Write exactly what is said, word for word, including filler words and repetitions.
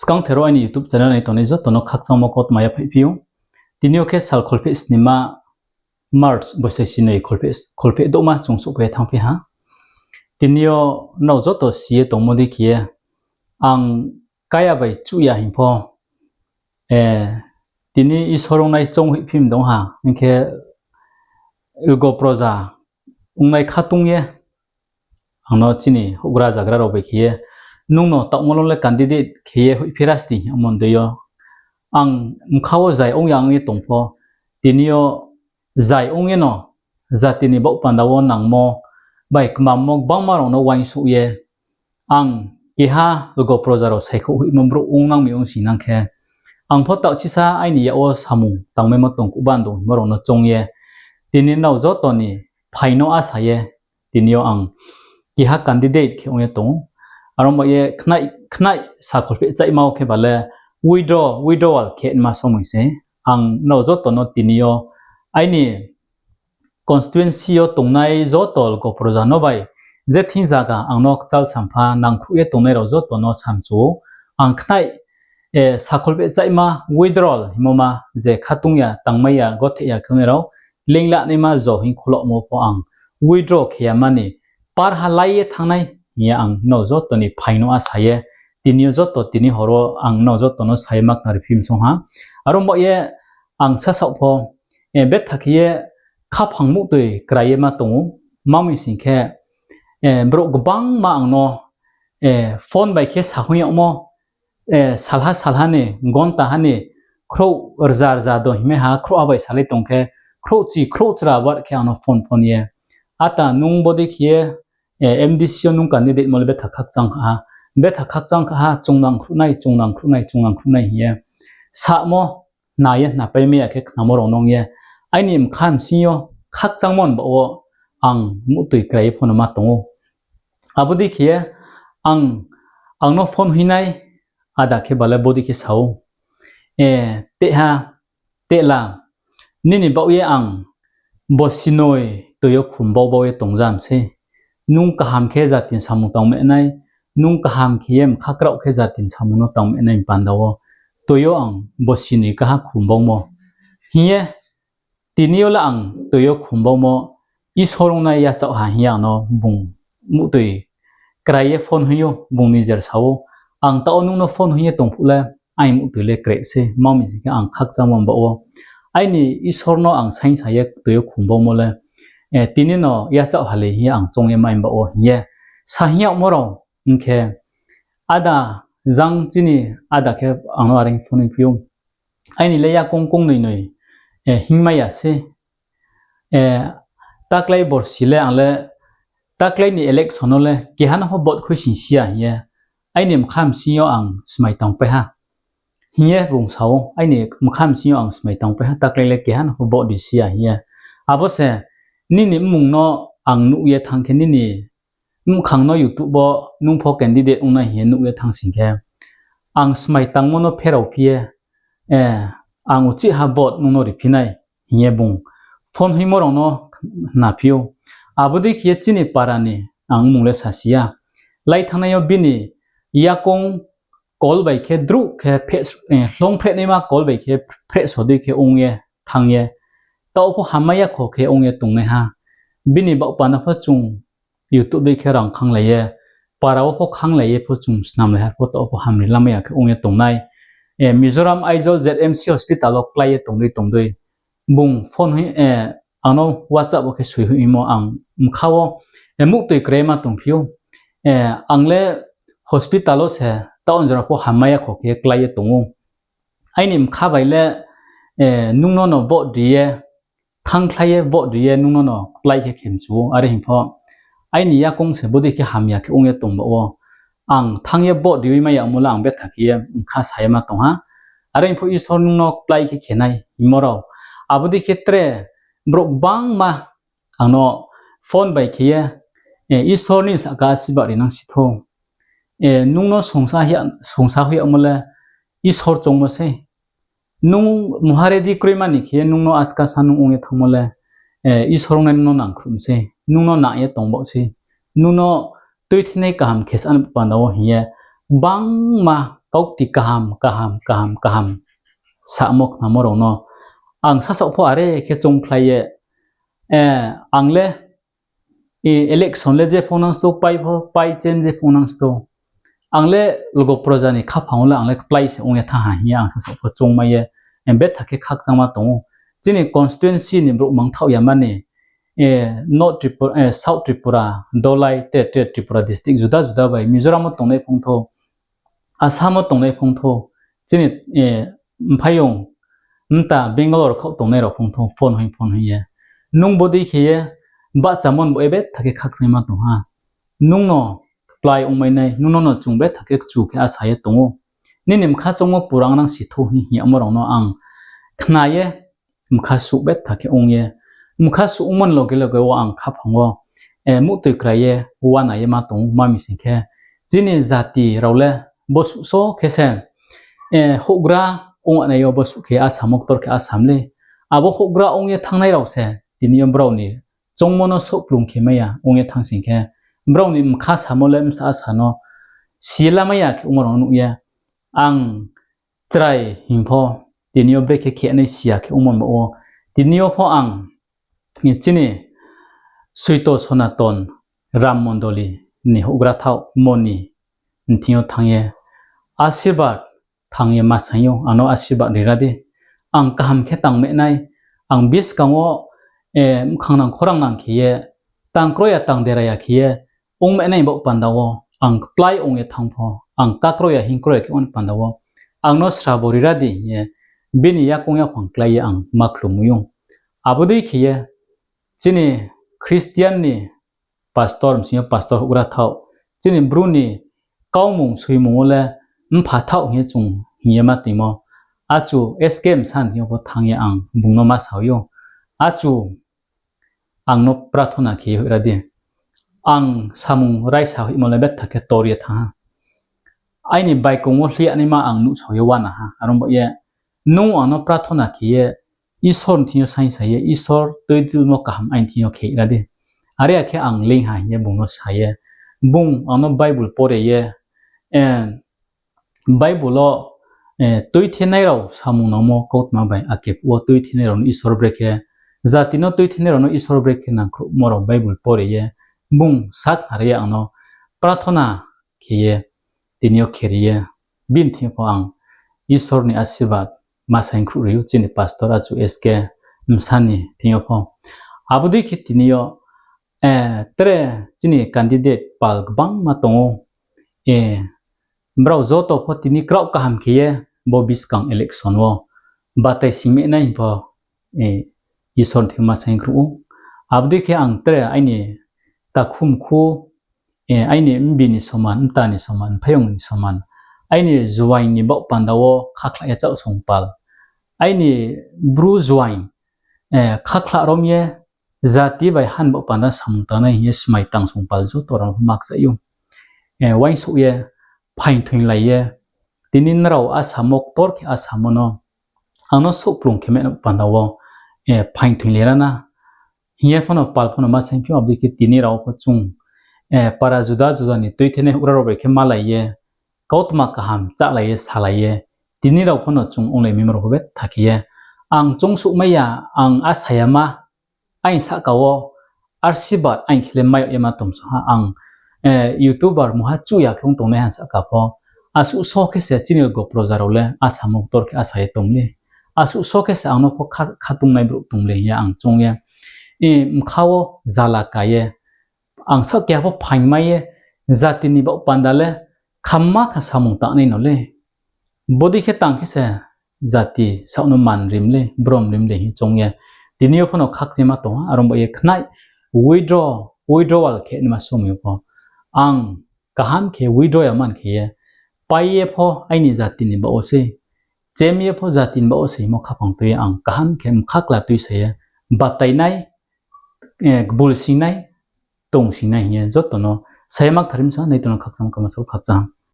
Skangther wo aini YouTube channel nai tongnai joto no khakchangmo kautma yaphaihphi ou. Tini yo khe sal kholpheh snima March boisai sinoi kholpheh, kholpheh douhma chung souhphai ye thanngphi ha. Tini yo nrao joto si ye tongmo dei khe ye, ang kaya bai chuh ya hing pho, eh, tini Isor ongnai choung hoihphi mi dong ha, hing khe lgo proja ongnai khatung ye, ang no chini houhgra zagra rao bai khe ye, nung no taohmo lo le candidate khe ye hoihphi ra sti hingmo dei yo, ang bkha wo zai ong ya ong ye tong pho, tini yo zai ong ye no, jati ni baoh panda wo nangmo bai kmammo gbangma rao no uaingsouh ye, ang keha lgo proja rao saikhouh hoihmo brouh ong nang mi ong sing nang khe, ang pho taoh sisa aini yak wo samung tangmaimo tong kuhba dong hingmo rao no choung ye, tini nrao joto ni phai no asa ye, tini yo ang keha candidate khe ong ye tong ou. Aro ba ye khnai, khnai sa kholpheh chaihma wo khe ba le withdraw, withdrawal khe ma somoi se. Ang nrao joto no tini yo aini constituency yo tongnai joto lgo proja no bai je thing zaga ang no kchal sampha nangkhruh ye tongnai rao joto no samchu ou. Ang khnai, eh, sa kholpheh chaihma withdrawal hingmo ma je khatung ya, tangmai ya, gotheh ya khe ongnai rao, leingla naima jo hing kholomo pho ang withdraw khe ya mani, par ha lai ye thanng nai hing ye ang nrao joto ni phai no asa ye, tini yo joto tini hor wo ang nrao joto no sa ye ma khnari phi msong ha. Aro ba ye ang sasaoh pho, eh, betha khe ye khaphang muhtoi krai ye ma tong ou, ma mi sing khe, eh, brouh gbangma ang no, eh, phone bai khe sahoing yagmo, eh, salha salha ni, gonta ha ni, khrouh rza rza do hingmai ha, khrouhha bai salai tong khe, khrouhchi khrouhchra bar khe ang no phone phone ye, ata nung bodei khe ye, eh, M D C yo nung candidate mo le betha khakchang kha ha, betha khakchang kha ha, chung nangkhruh nai, chung nangkhruh nai, chung nangkhruh nai hing ye samo, khna ye khnapai mai ya khe khnamo rao no ong ye, aini bkha bsing yo khakchangmo ni baoh wo ang muhtoi krai ye pho no ma tong ou. Abo dei khe ye ang, ang no phone hoih nai, ada khe ba le bodei khe sa ou, eh, tehha, tehla, nini baoh ye ang bosinoi toi yo khum bau bau ye tong jam sei. Nung kaham khe jati ni samung tang mai nai, nung kaham khe ye bkha kraoh khe jati ni samung no tang mai nai panda wo toi yo ang bosinoi kaha khum baumo hing ye, tini yo le ang toi yo khum baumo, Isor ongnai yachaoh ha hing ye ang no bung muhtoi krai ye phone hoih ou, bung nijer sa ou, ang taoh wo nung no phone hoih ye tong phuh le, aini muhtoi le kreh sei, ma mi sing khe ang khakchangmo baoh wo. Aini Isor no ang saingsa ye toi yo khum baumo le, eh, tini no yachaoh ha le hing ye ang choung ye mai baoh wo hing ye. Sa hing yagmo rao, hing khe, ada jang chini ada khe ang no are phone hoih phi ou. Aini le yakoung koungnoi noi, eh, hingmai ya sei. Eh, taklái borsi le ang le, taklái ni election no le keha no pho vote khuising si ya hing ye, aini bkha bsing yo ang smai tangpai ha. Hing ye bung sa ou, aini bkha bsing yo ang smai tangpai ha, taklái le keha no pho vote ri si ya hing ye. Abo se nini mmung no ang nuh ye thanng khe, nini bkhang no YouTube wo nung pho candidate ong nai hing ye nuh ye thanng sing khe, ang smai tangmo no pherao phi ye, eh, ang uchih ha vote nung no riphi nai hing ye bung phone hoihmo rao no hna phi ou. Abo dei khe ye chini para ni ang mmung le sasi ya. Lai thanngnai yo bini yakoung kol bai khe druh khe phe-, eh, hloung phrehnaima kol bai khe phrehso dei khe ong ye thanng ye. Taoh pho hammai ya kho khe ong ye tongnaiha. Bini baoh panda pho chung YouTube dei khe rang khanglai ye, para wo pho khanglai ye pho chung snamlai ha pho, taoh pho hamri lamai ya khe ong ye tongnai. Eh, Mizoram Aizawl Z M C hospital wo klái ye tongdei tongdei. Bung phone hoih, eh, ang no WhatsApp wo khe soi hoihmo ang bkha wo, eh, muhtoi krai ma tongphi ou. Eh, ang le hospital wo se taoh jora pho hammai ya kho khe klái ye tong ou. Aini bkha bai le, eh, nung no no vote ri ye, thanngkhlai ye vote ri ye nung no no klái khe khe mchu ou. Are hing pho, aini yakoung se bodei khe hamya khe ong ye tong baoh wo. Ang thanng ye vote riwi mai yagmo le ang betha khe ye bkha sa ye ma tong ha. Are hing pho Isor nung no klái khe khe nai hingmo rao. Abo dei khe tre brouh gbangma ang no phone bai khe ye, eh, Isor ni sahka asiba ri nang si thou. Eh, nung no songsa hoih yagmo le Isor choungmo sei. Nung mungha ready kroima ni khe ye nung no aska sa nung ong ye thanngmo le, eh, Isor ongnai nung no nangkhruh mi sei. Nung no nang ye tong baoh sei. Nung no tuithinai kaham khe sa panda wo hing ye gbangma kaukti kaham, kaham, kaham, kaham samo khnamo rao no ang sasaoh pho are khe choungkhlai ye, ang le election le je phung nang sto, pai pho, pai chem je phung nang sto. Ang le lgo proja ni khaphang wo le ang le kplái se ong ye thanng ha hing ye ang sasaoh pho choungmai ye, betha khe khakchangma tong ou. Chini constituency ni brouh mangthaoh yama ni, South Tripura, Dolai, tre tre Tripura district juda juda bai Mizoram wo tongnai phung thou, Assam wo tongnai phung thou, chini mphaiyong mta Bangalore khaoh tongnai rao phung thou, phone hoih phone hoih ye, nung bodei khe ye bahchamo ni baoh ye betha khe khakchangma tong ha. Nung no kplái ongmai nai, nung no no chung betha khe kchu khe asa ye tong ou. Nini bkha choungmo purang nang si thou hing hing yagmo rao no ang khna ye, bkha suh betha khe ong ye, bkha suh ongmo ni loge loge wo ang khaphang wo muhtoi krai ye, uana ye ma tong ou, ma mi sing khe chini jati rao le bo suh so khe se houhgra ong nai yo bo suh khe asamo ktor khe asam le. Abo houhgra ong ye thanngnai rao se tini yo brao ni choungmo no souhplung khe mai ya ong ye thanng sing khe, brao ni bkha samo le bsa asa no si ye lamai ya khe ongmo rao no nuh ye, ang chrai hing pho, tini yo brekhe khe nai si ya khe ongmo ba wo, tini yo pho ang chini Soito Sonaton Ram Mondoli ni houhgra thaoh Moni ni thing yo thanng ye asirbad thanng ye ma saing ou, ang no asirbad ri ra di. Ang kaham khe tangmai nai, ang buskang wo mkhangnang khorangnang khe ye, tang kro ya tang dera ya khe ye ongmai nai baoh panda wo, ang kplái ong ye thanng pho, ang kakro ya hing kro ya khe ong panda wo, ang no srabo ri ra di hing ye, bini yakoung yaphang klái ye ang ma khlum ou. Abo dei khe ye chini Christian ni pastor, bsing yo pastor houhgra thaoh, chini Bru ni kaumung soimung wo le mpha thaoh hing ye chung hing ye ma toingmo, achu S K Msa ni thing yo pho thanng ye ang bung no ma sa ou, achu ang no prathona khe ye hoih ra di. Ang samung raisa hoihmo le betha khe tor ye thanng ha. Aini baikong wo hliya naima ang nuhsao ye uana ha. Are ong baoh ye nung ang no prathona khe ye Isor ni thing yo saingsa ye, Isor tuidulmo kaham aini thing yo khe ra di. Are ya khe ang leing ha hing ye bung no sa ye, bung ang no Bible pore ye, Bible wo tuithenai rao samung nangmo kautma bai akephuh wo tuithenai rao no Isor brekhe, jati no tuithenai rao no Isor brekhe nangkhruhmo rao Bible pore ye, bung sakhnari ye ang no prathona khe ye, tini yo kheri ye, bini thing yo pho ang Isor ni asirbad ma saing khruh ri ou chini pastor achu S K Msa ni thing yo pho. Abo dei khe tini yo tre chini candidate pal gbangma tong ou. Brao joto pho tini kraoh kaham khe ye bo buskang election wo batai singmai nai hing pho Isor ni thing yo ma saing khruh ou. Abo dei khe ang tre aini takhu mkhu, aini mbi ni soman, mta ni soman, mphaiyong ni soman, aini juaing ni baoh panda wo khakhlah ye chaohsong pal, aini Bru juaing khakhlah rom ye jati bai ha ni baoh panda samung tangnai hing ye smai tangsong pal joto rao no makchaih ou. Uaingsouh ye, phaing thoinglai ye, tini nrao asamo ktor khe asamo no, ang no souhplung khe mai panda wo phaing thoinglai ra na hing ye pho no pal pho no ma saingphi ou. Abo dei khe tini rao pho chung para juda juda ni tuithenai houhgra rao bai khe malai ye, kautma kaham chálai ye, salai ye, tini rao pho no chung onglai maimo rao pho betha khe ye, ang choungsouhmai ya, ang asa yama, aini sahka wo arsirbad aini khe le mai yag ye ma tong song ha. Ang YouTuber mungha chuh ya khe ong tongnaiha sahka pho, asuh so khe se chini lgo proja rao le asamo ktor khe asa ye tong le, asuh so khe se ang no pho kha, khatungnai brouh tong le hing ye ang choung ye, bkha wo zala ka ye, ang saoh keha pho phaingmai ye, jati ni baoh panda le khamma kha samung tangnai no le. Bodei khe tang khe se jati saoh no man rim le, brom rim le hing choung ye. Tini yo pho no khakchangma tong ha, are ong baoh ye khnai withdraw, withdrawal khe naima somoi yo pho ang kaham khe withdraw ya man khe ye, pai ye pho aini jati ni baoh wo sei, chem ye pho jati ni baoh wo sei hingmo khaphang tui ye ang kaham khe bkha kla tuisa ye, batai nai, kbul singnai, tong singnai hing ye joto no sa ye ma kthar rim sa, nai to no khakchang kama sa khakchang.